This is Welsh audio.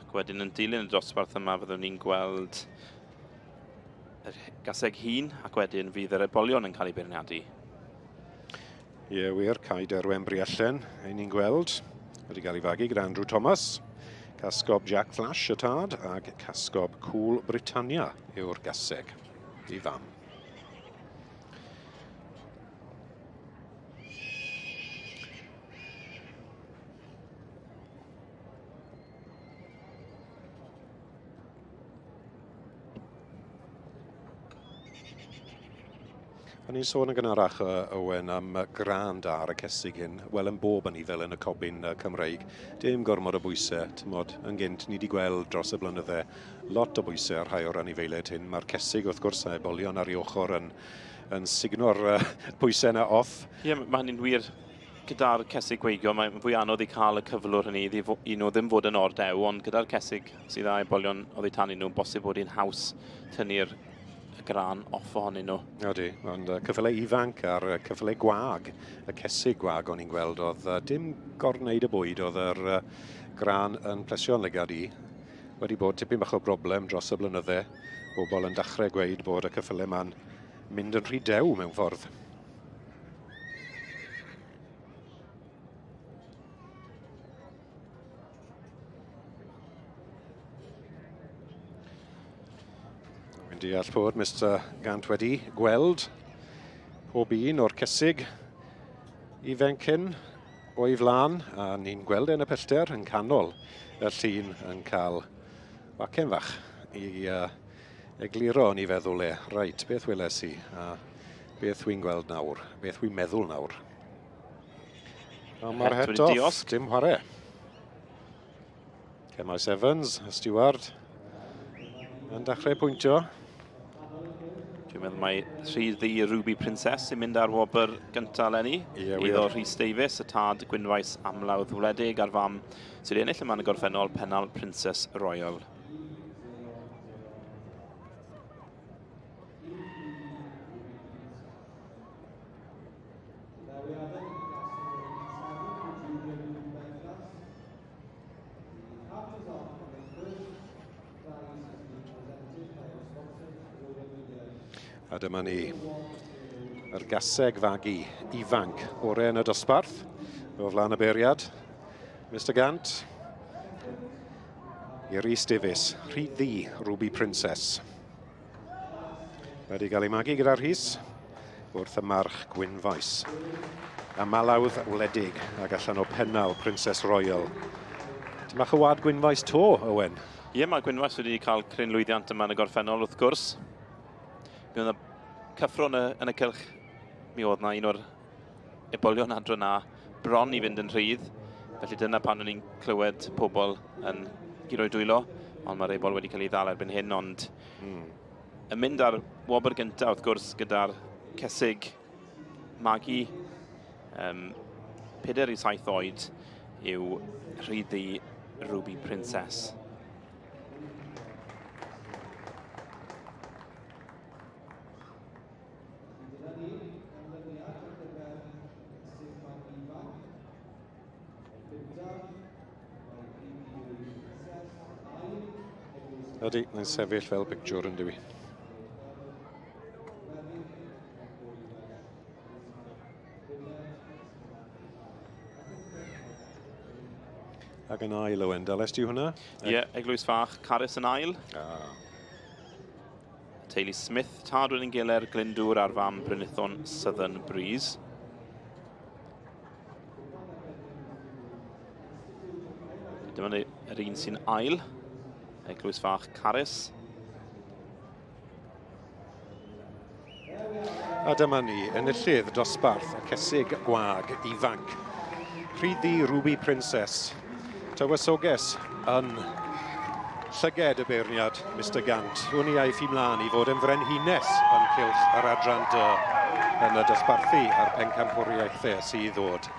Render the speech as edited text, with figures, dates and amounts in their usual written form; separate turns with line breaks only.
Ac wedyn yn dilyn y dosbarth yma fyddwn ni'n gweld yr gaseg hun ac wedyn fydd yr ebolion yn cael ei beirniadu.
Ie, wir, Cai Derwen Briallen, ein ni'n gweld, wedi cael ei fagu gyda Andrew Thomas. Casgob Jack Flash y tad ac Casgob Cool Britannia yw'r gaseg i fam. O'n i'n sôn yn gynharach, Owen, am grân da ar y cesig hyn. Wel, yn bob anifail yn y cobyn Cymreig. Dim gormod o bwysau, tymod, yn gynt, ni wedi gweld dros y blynydde lot o bwysau ar rhai o'r anifeiliaid hyn. Mae'r cesig, wrth gwrs, a ebolion ar ei ochr yn, yn sugno'r pwysau yna off.
Ie, yeah, mae hynny'n wir. Gyda'r cesig gweigion, mae'n fwy anodd i cael y cyflwr hynny i, i nhw ddim fod yn ordew, ond gyda'r cesig sydd â ebolion oddi tanyn nhw, bosib bod hi'n haws tynnu'r grân off ohonyn nhw.
Ydy, ond cyffyle ifanc a'r cyffyle gwag, y cesig gwag o'n i'n gweld, oedd dim gorwneud y bwyd, oedd yr grân yn plesio'n lygad i. Wedi bod tipyn bach o broblem dros y blynydde, bobl yn dechrau gweud bod y cyffyle ma'n mynd yn rhy dew mewn ffordd. Dwi'n deall bod Mr Gant wedi gweld pob un o'r cesig ifanc hyn o'i flaen, a ni'n gweld e'n y pellter yn canol y llun yn cael wacen fach i egluro yn ei feddwl e. Reit, beth weles i a beth wy'n gweld nawr, beth wy'n meddwl nawr. A mae'r het off, dim chwarae. Cemaes Evans, y steward, yn dechrau pwyntio.
Dwi'n meddwl mai rhy ddi Ruby Princess sy'n mynd ar wobr gyntaf eleni.
Ie, wir.
Iddo Rhys Davies, y tad Gwynfaes Amlawdd Wledig a'r fam sydd wedi ennill yma yn y gorffennol, Pennal Princess Royal.
A dyma ni, yr gaseg fagu ifanc orau yn y dosbarth, o flaen y beiriad, Mr Gant, i Rhys Davies, rhy ddi Ruby Princess. Wedi cael ei magu gyda Rhys wrth y march Gwynfaes. A malawdd wledig ag allan o Pennal Princess Royal. Dyma o wad Gwynfaes to, Owen.
Ie, mae Gwynfaes wedi cael cryn lwyddiant yma yn y gorffennol, wrth gwrs. Mi oedd yna cyffro yn y, yn y cylch. Mi oedd yna un o'r ebolion adro na bron i fynd yn rhydd. Felly dyna pan o'n i'n clywed pobl yn guro'i dwylo. Ond mae'r ebol wedi cael ei ddal erbyn hyn, ond yn mynd ar wobr gyntaf, wrth gwrs, gyda'r cesig magu 4 i 7 oed yw Rhyddi Ruby Princess.
Ydy, mae'n sefyll fel pictiwr yn dywi. Ac yn ail, Owen, dales ti hwnna?
Ie, yeah, Eglwys Fach, Carys yn ail. Teulu Smith, tad wedyn Giler, Glyndŵr a'r fam Brynithon Southern Breeze. Dyma ni yr un sy'n ail, Eglwys Fach Carys.
A dyma ni, enillydd dosbarth y cesig gwag ifanc. Rhyddi Ruby Princess, tywysoges yn llyged y beirniad, Mr Gant. Hwn i aiff i mlaen i fod yn frenhines yn cylch yr adran D yn y dosbarthu a'r pencampwriaethau sydd ddod.